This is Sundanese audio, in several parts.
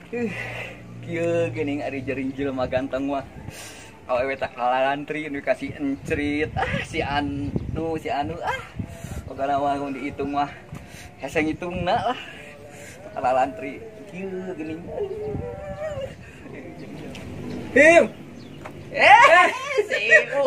Kieu geuning ari jering jelema ganteng mah. Awewe tak lalantri nu kasih encrit. Ah si anu ah. Pokona mah mun dihitung mah hese ngitungna lah. Lalantri kieu geuning. Him. Si ibu.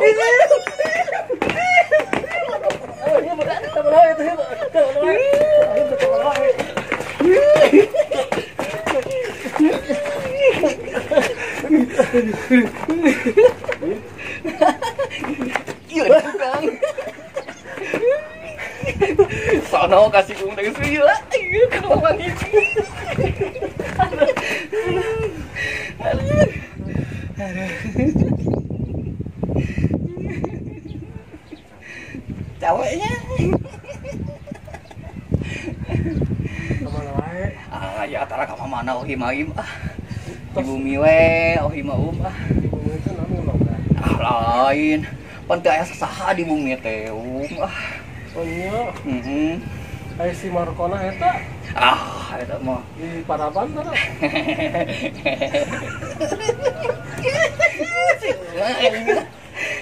Iya tukang. Sono kasih ung dari suyu lah. Iya kenapa manggil. Aduh. Ceweknya. Kemana wae? Ah ya tara ka mana ohi mah ah. Di bumi we, ohi mah ah. Di bumi itu naon loga? Ah lain. Pan teu aya sasaha di bumi teh ah. Oh nya. Heeh. Aya si Markona eta. Ah, eta mah di Paraban tara.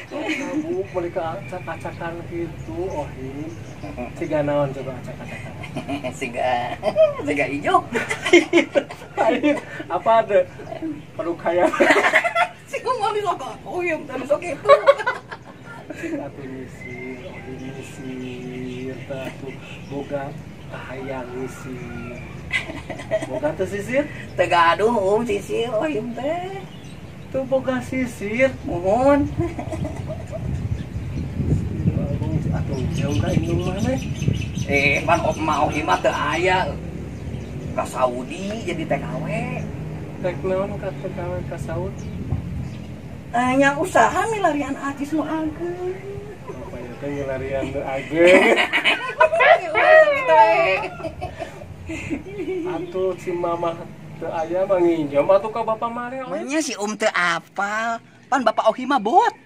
Kamu beli ke acak-acakan gitu, ohi. Siga naon coba acak-acakan? Siga hijau. Apa ada? Perlu kaya. Siga mau disok, ohi tadi sok itu. Siga tuh nyisir, ohi nyisir, tuh boga kahayang nyisir. Boga teu sisir? Teu gaduh sisir ohi teh. Tuh boga sisir, mohon. Atuh jauh ka indung maneh. Pan mah ohi mah teu aya. Ka Saudi jadi TKW. Tek naon ka TKW ka Saudi? Nya usaha milarian acis nu ageung. Apa ya teh milarian nu ageung. Atuh si mamah teu aya mah nginjem atuh ka bapak maneh. Nya si um teu apal. Pan bapak ohi mah botak.